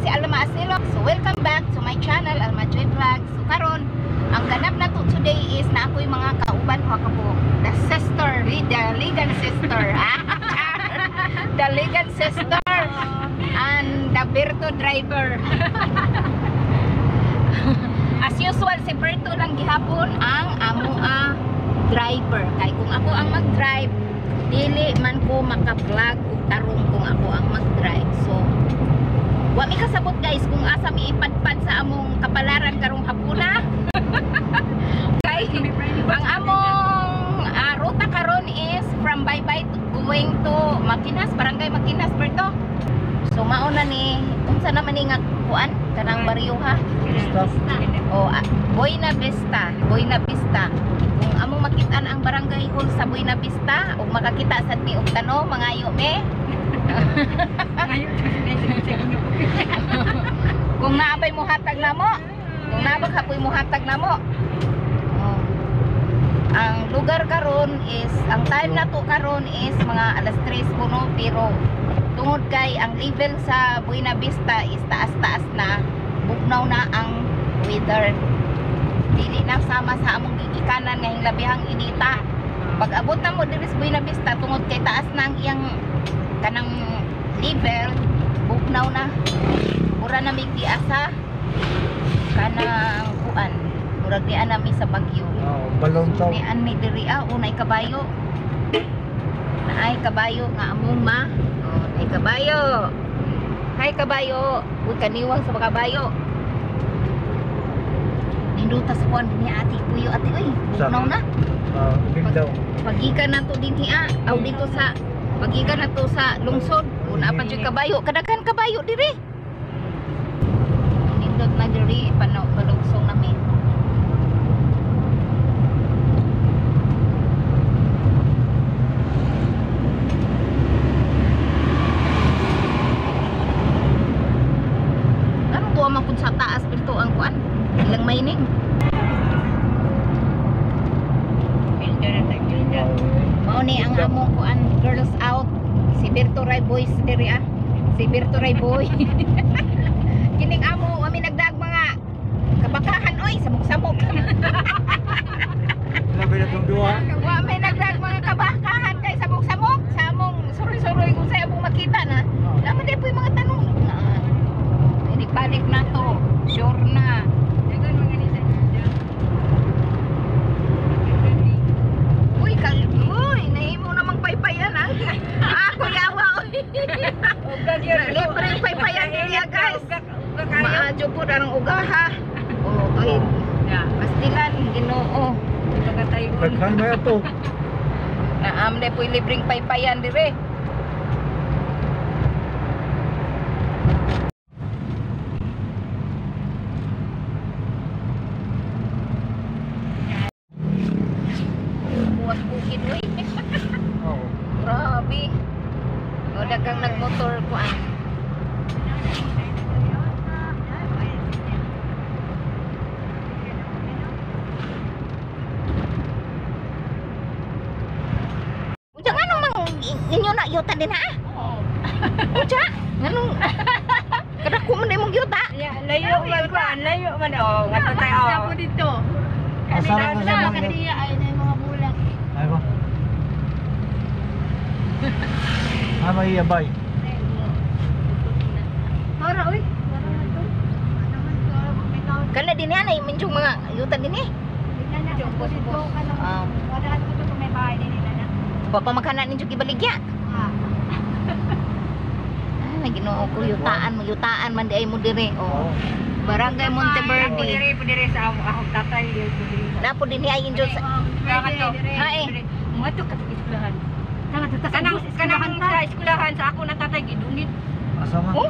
si Alma Asilo. So welcome back to my channel, Alma Joy Vlog. So karon, ang ganap na to today is na ako'y mga kauban ko ka po. The sister, the Ligan sister. Ah, the Ligan sister and the Berto driver. As usual, si Berto lang gihapon ang amoa driver. Kay kung ako ang mag-drive, dili man ko maka-vlog og tarong kung ako ang mag-drive. So, wa mi kasabot, guys, kung asa mi ipadpad sa among kapalaran karong hapuna. Kay ang among ruta karon is from Baybay going to Makinas, Barangay Makinas, Berto. So mao na ni, unsa naman ni nga kuan kanang baryo ha? Stop. O Buena Vista, Buena Vista. Kung among makitaan ang barangay hall sa Buena Vista ug makakita sad mi og tano, mangayo me. Kung naabay mo hatag namo. Kung naabag hapoy mo hatag namo. Oh. Ang lugar karon is ang time na to karon is mga alas 3 kuno, pero tungod kay ang level sa Buena Vista is taas-taas na, bugnaw na ang weather. Dili na sama sa among gigikanan nga hinglabihang inita. Pag abot na mo diri sa Buena Vista, tungod kay taas na ang iyang kanang level, bugnaw na. Mura na mig diasa kanang kuan. Murag dian nami sa Bagyo. Oh, balon to. Ni an mi diri ah, unay kabayo. Naay kabayo nga among ma. Oh, naay kabayo. Hi, kabayo. Uy, kaniwang sa kabayo. Ninduta sa kuan ni ate puyo ate oy. Bugnaw na. Ah, daw. Pagikan na to dinhi ah. Aw dito sa pagikan na to sa lungsod. Una pa jud kabayo, kadaghan kabayo diri. Nindot na diri panaw palugsong nami. Anong tuwa man pud sa taas pero ang kuan? Ilang mining. Mao ni ang among kuan, girls out. Si Berto Ray boys diri ah. Si Berto Ray boy. Kining amo ami nagdag mga kabakahan oy, samok-samok. Labi na tong duha. Wa may nagdag mga kabakahan kay samok-samok sa among suroy-suroy kung sa among makita na. Naman di po yung mga tanong na. Balik na to. Sure na. Uy, kal uy, nahimo namang paypayan ah. Ah, kuyawa uy. Libre paypayan niya, guys. Maadyo po ang ugaha. Oh, tuhin. Pastilan, Ginoo. Daghan ba to? Naam na po libreng paypayan dire. Buwas bukid uy. Oo. Grabe. O dagang nagmotor ko ah. Unsa nganong mang inyo na yuta din ha? Unsa? Nganong kadako man imong yuta? Layo man kuan, layo man oh, nga to tayo. Ako dito. Asa na sa mga Katiya ay na yung mga bulak. Ay ba? Ah, may abay. Tora, uy. Tora man to. Ano man to, may tao. Kana din yan ay minjong mga yuta din eh. Dito ka lang. Ah. Wala ko to may bahay din nila na. Wa pa makana ninyo gibaligya. Ah. Ah, Ginoo ko, yutaan mo, yutaan man di ay mo dire. Oh. Barangay Ako Monteverde. dire po dire sa amo akong tatay dire po dire. Napo din ay injo sa Bakit to? Hae. Mga to katong eskwelahan. Kanang kanang sa eskwelahan sa ako na tatay gidunit. Asa man? Oh,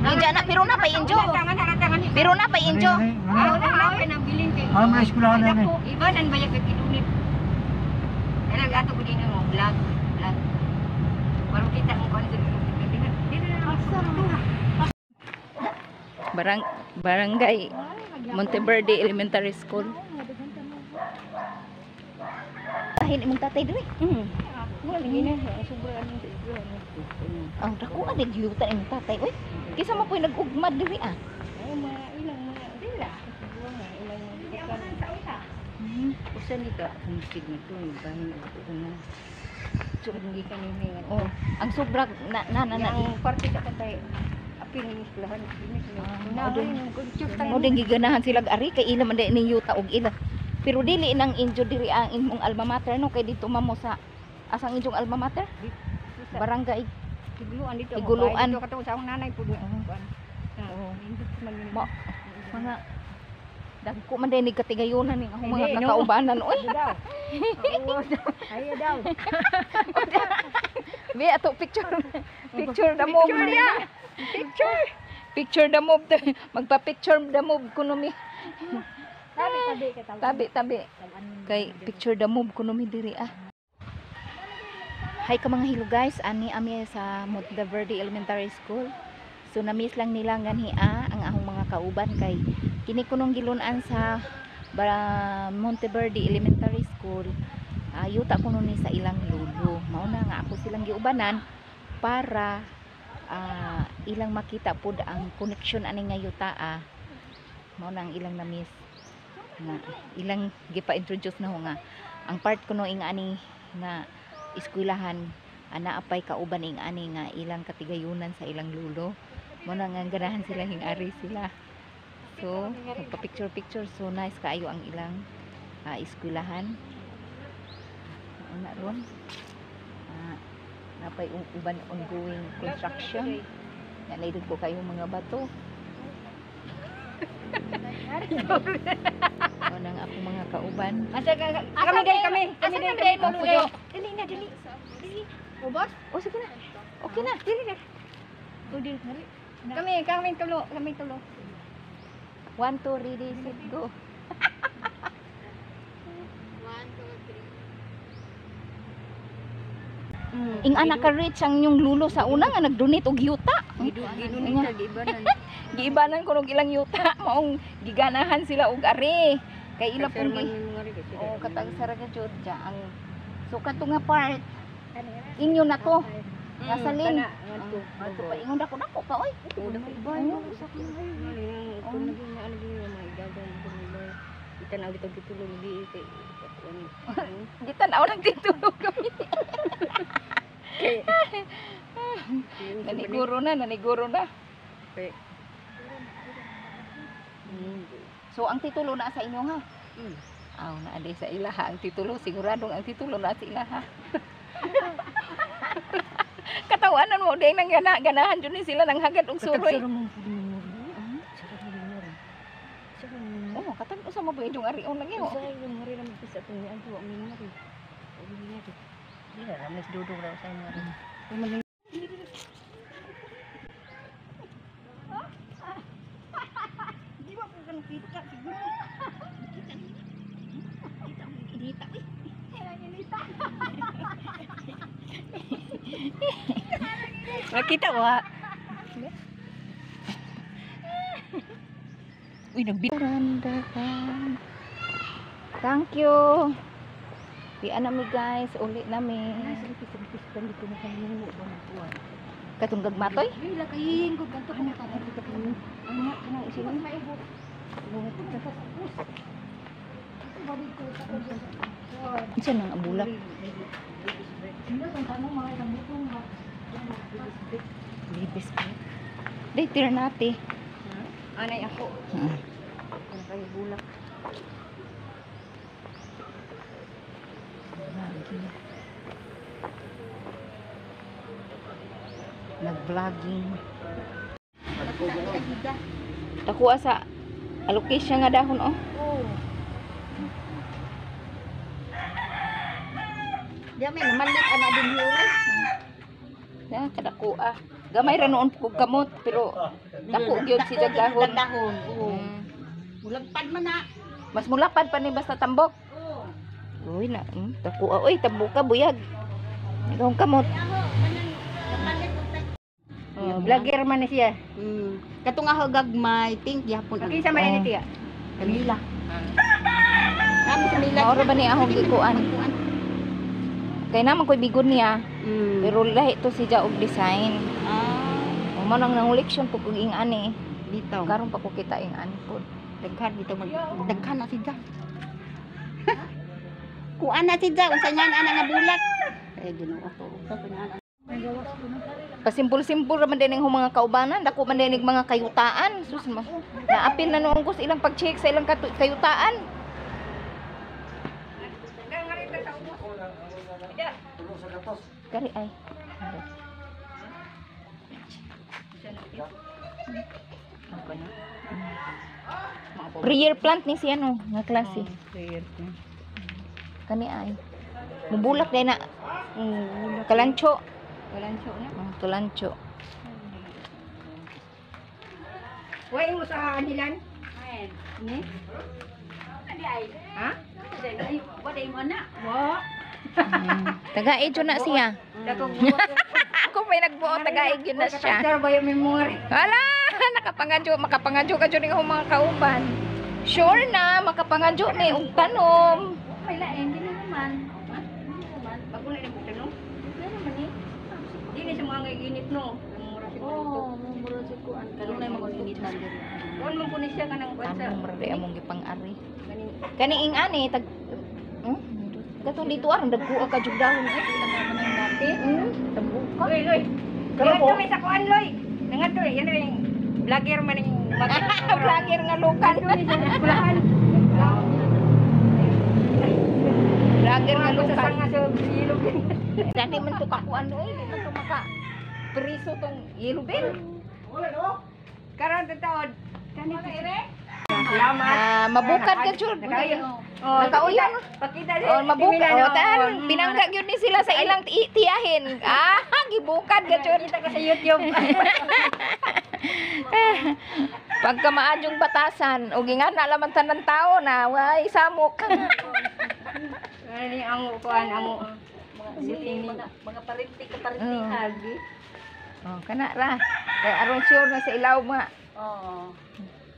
Injo na pero na pa injo. Tangan tangan. Pero na pa injo. Ah, na pinabilin kay. Ah, may eskwelahan na ni. Iba nan bayag kay gidunit. Kanang ato ko din mo vlog, vlog. Parang kita mo kuan sa dire na. Barangay Monteverde Elementary School. Tahin imong tatay diri. Wala lagi na, sobra ano sa eskwelahan. Ang dako ang yuta imong tatay oy. Kisa mo po'y nag-ugmad diri ah. Ay, mga ilang mga dila. Ilang mga Usa ni ka kumsig na to, yung bahin ko na. So, hindi ka ni may Oh, ang sobra na na na na. Yang parte sa katay apil ni eskwelahan Ah, na. Mo din giganahan sila ari kay ila man ning yuta og ila. Pero dili nang injo diri ang imong alma mater no kay dito man mo sa asang inyong alma mater? Barangay. Tiguluan dito. Tiguluan. Dito katong sa akong nanay pud. Oo. Oo. Mo mga dagko man din ni katigayonan ning akong mga Hindi, no. kakaubanan oy. Daw. Ayo daw. Be ato picture. Picture the move. Picture niya. Picture. Picture the move. Magpa-picture the move kuno mi. Tabi, tabi, katawa. Tabi tabi. Kay picture the move kuno mi diri ah. Hi ka mga hilo guys, ani ami sa Monteverde Elementary School. So na-miss lang nila nganhi ah, ang ahong mga kauban kay kini kunong gilun-an sa Monteverde Elementary School. Yuta kuno ni sa ilang lulo. Mao na nga ako silang giubanan para ilang makita pod ang connection ani nga yuta ah. Mao na ang ilang na-miss nga ilang gipa-introduce na ho nga ang part kuno ing ani nga eskwelahan ana apay kauban ing ani nga ilang katigayunan sa ilang lulo mo na nga ganahan sila hing ari sila. So nagpa picture picture, so nice kaayo ang ilang eskwelahan. Una ron napay uban ongoing construction yan na ko kayo mga bato. Mo nang ako mga kauban. Asa ka kami day kami. Kami day kami. Ang puyo. Dili na dili. Dili. Ubos? Oh, sige na. Okay na. Dili na. O, dili. Kami kami tulo, kami tulo. One, two, ready, set, go. 1, 2, 3. Ing anak ka rich ang inyong lulo sa una nga nagdonate og yuta. Ginunita gibanan. Giibanan ko og ilang yuta maong giganahan sila og ari. Kay ila pong gi Oh, katag sa ra jud dya ang so kato nga part inyo na to. Nasalin. Ato pa ingon dako dako pa oy. Itanaw dito gitulog di kay Gitan-aw nang titulog kami. Naniguro na, naniguro na. So ang titulo na sa inyo ha. Aw na adi sa ilaha ang titulo, siguradong ang titulo na sa ilaha. Katawanan mo ding nang gana, ganahan jud ni sila nang hagad og suroy. Oh, katag usa mo ba yung arion lagi oh. Di ba po kang kita siguro? Inita uy. Makita wa. Uy, nagbi. Thank you. Di na mi guys, uli nami. Katong gagmatoy? Unsa nang abulak? Libis pa. Day tirnate. Anay ako. Ano kayo bulak? Vlogging. Nag-vlogging. Takuha sa alokasya nga dahon oh. Di may malit ana din yun. Na kadakuha. Gamay ra noon kog kamot pero dako gyud si dahon. Dahon. Oo. Mm. Mulagpad man na. Mas mulapad pa ni basta tambok. Uy na, takuha oy tamboka buyag. Ikaw kamot. Oh, vlogger man na siya. Katong ako gagmay, pink gyapon. ang- Kinsa man ni tiya? Kamila. Namo sa Mila. Mauro ba ni ahong gikuan? Kay naman ko'y bigon niya, pero lahi to si og design. Ah. Mo nang nanguleksyon po kog ing-ani. Bitaw. Karon pa ko kita ing-ani pod. Daghan bitaw mag daghan na siya. Kuan na siya unsa nga ana nga bulak. Ay, Ginoo ko. Unsa ko nga ana. Pasimpol-simpol ra man din ang mga kaubanan, dako man din mga kayutaan. Sus ma. Naapin na noong ko sa ilang pag-check sa ilang kayutaan. Kari ay. Prayer plant ni siya no, nga klase. Prayer ko. Kani ay. Mubulak din na. Kalancho. Kalancho na. Kalancho. Way mo sa anilan? Ni? Ha? Waday mo na. Wa. Taga-edyo na siya. Dakong Ako may nagbuo, taga-edyo na siya. Sir, bayo memory. Wala! Nakapangadyo, makapangadyo ka dyan ng mga kauban. Sure na, makapangadyo ni og tanom. May lain, di na naman. Ha? Di na naman. Bago na rin no? Di na naman eh. Di na sa mga init no. Mura siguro ito. Oo, mura si kuan. Karon na mag-initan diri. Kuan man po ni siya kanang kuan sa Tanom ra among gipang-ari. kaning Kani ing ani tag Katong dito aron dagko ka jud dahon eh. Dati. Tambuka. Loy, loy. Kala po. Nangadto may sa kuan, loy. Nangadto eh. Yan yung vlogger man yung Vlogger nga lokal. Eskwelahan. Vlogger nga Ako sa lokal. sanga sa ilog. Dati man to kakuan oy, di man to maka priso tong yellow bell. Karon taon. Salamat. Ah, mabukad ka jud. Nakauyo. Oh, Nakauyo. Pakita Oh, mabukad. Oh, tan pinangga gyud ni sila sa ilang tiyahin. Ah, gibukad ka jud. Kita ko sa YouTube. Pagka maadyong batasan, o gingan na laman tanan tao na, way samok. Ano ni amo kuan amo. Mga mga mga parinti ka parintihan. Oh, kana ra. Kay aron sure na sa ilaw mga. Oo.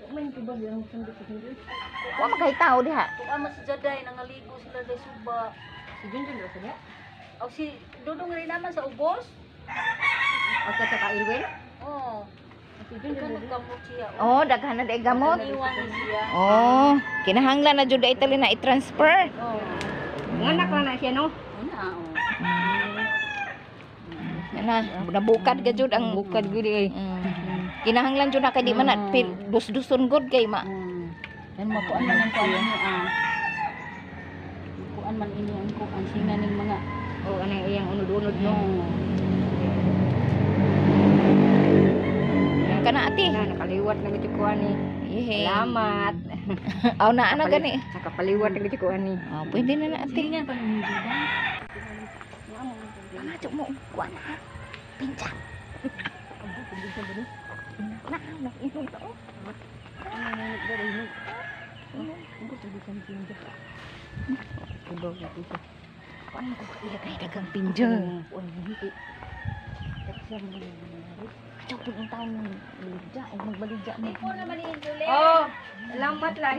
Wa makahitaw diha. Tuan man si Jaday nangaligo sila day suba. Si Junjun ra sa O si Dudong rin naman sa ubos. Ako sa kailwen. Oo. Si Junjun Daghan nagkamot siya. Oh, daghan na day gamot. Iniwan ni siya. Oh, kinahanglan na jud ay tali na i-transfer. Oo. Nganak na na siya no. Una, oo. Na, nabukad ka jud ang Bukad gud eh. Kinahanglan jud na kay di man na dus-duson gud kay ma. Yan makuan man ang kuan ni ah. Kuan man ini ang kuan singa ning mga Oh, anang iyang unod-unod no. Kana ate. Na nakaliwat na gid kuan ni. Yehe. Salamat. Aw na ana gani. Nakapaliwat na gid kuan ni. Oh, pwede na na ate. Silingan pa ni Juday. Pangadyo mo kuan na. Pinsa. Na, na inom ta oh. Kuan ko iya kay dagang pinja. Adyo pud ang taon ng baligya o magbaligya mo. Oh, salamat lang.